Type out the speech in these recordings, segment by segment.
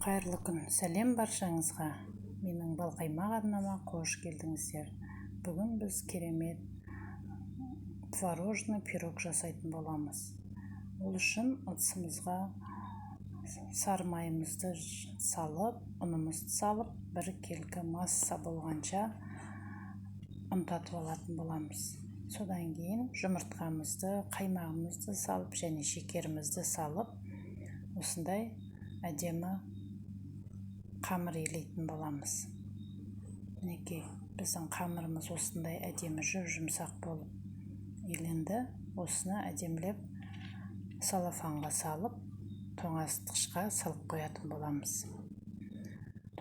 Қайырлы күн! Сәлем баршаңызға! Менің Балқаймақ арнама қош келдіңіздер! Бүгін біз керемет творожный пирог жасайтын боламыз. Ол үшін ыдысымызға сары майымызды салып, ұнымызды салып, біркелкі масса болғанша ұнтатып алатын боламыз. Содан кейін жұмыртқамызды, қаймағымызды салып және шекерімізді салып, осындай әдемі қамыр илейтін боламыз. Мінекей, біздің қамырымыз осындай әдемі жұп-жұмсақ болып иленді. Осыны әдемілеп целлофанға салып, тоңазытқышқа салып қоятын боламыз.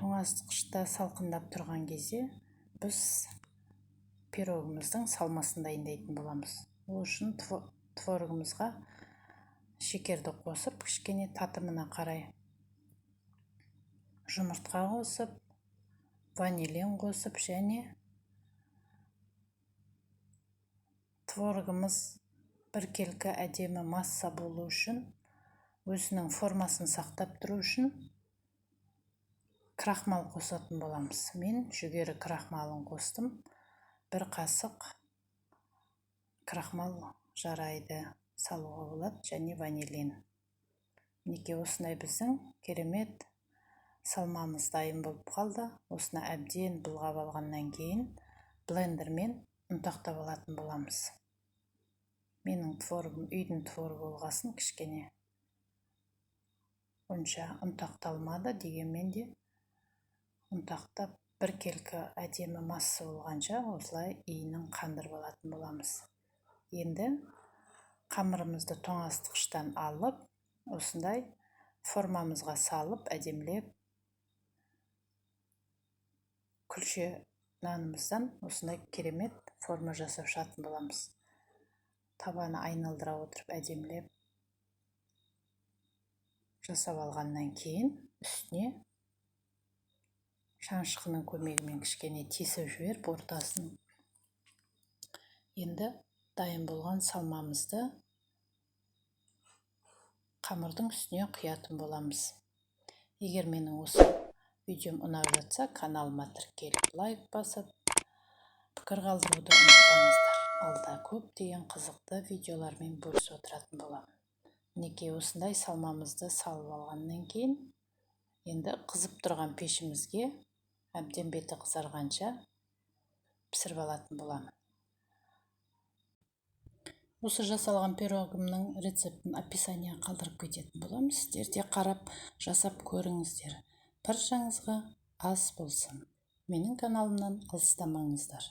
Тоңазытқышта салқындап тұрған кезде біз пирогымыздың салмасын дайындайтын боламыз. Ол үшін творогымызға шекерді қосып, кішкене татымына қарай жұмыртқа қосып, ванилин қосып және творогымыз біркелкі әдемі масса болу үшін, өзінің формасын сақтап тұру үшін крахмал қосатын боламыз. Мен жүгері крахмалын қостым. 1 қасық крахмал жарайды, салуға болады, және ванилин. Мінекей, осындай біздің керемет салмамыз дайын болып қалды. Осыны әбден бұлғап алғаннан кейін блендермен ұнтақтап алатын боламыз. Менің творогым үйдің творогы болғасын кішкене онша ұнтақталмады, дегенмен де ұнтақтап біркелкі әдемі масса болғанша осылай иінін қандырып алатын боламыз. Енді қамырымызды тоңазытқыштан алып, осындай формамызға салып, әдемілеп күлше нанымыздан осындай керемет форма жасап шығатын боламыз. Табаны айналдыра отырып әдемілеп жасап алғаннан кейін үстіне шанышқының көмегімен кішкене тесіп жіберіп ортасын. Енді дайын болған салмамызды қамырдың үстіне құятын боламыз. Егер менің осы видеом ұнап жатса, каналыма тіркеліп, лайк басып, пікір қалдыруды ұмытпаңыздар. Алда көптеген қызықты видеолармен бөлісіп отыратын боламын. Мінекей, осындай салмамызды салып алғаннан кейін енді қызып тұрған пешімізге әбден беті қызарғанша пісіріп алатын боламын. Осы жасалған пирогымның рецептін описанияға қалдырып кететін боламын. Сіздер де қарап жасап көріңіздер. Баршаңызға ас болсын. Менің каналымнан алыстамаңыздар.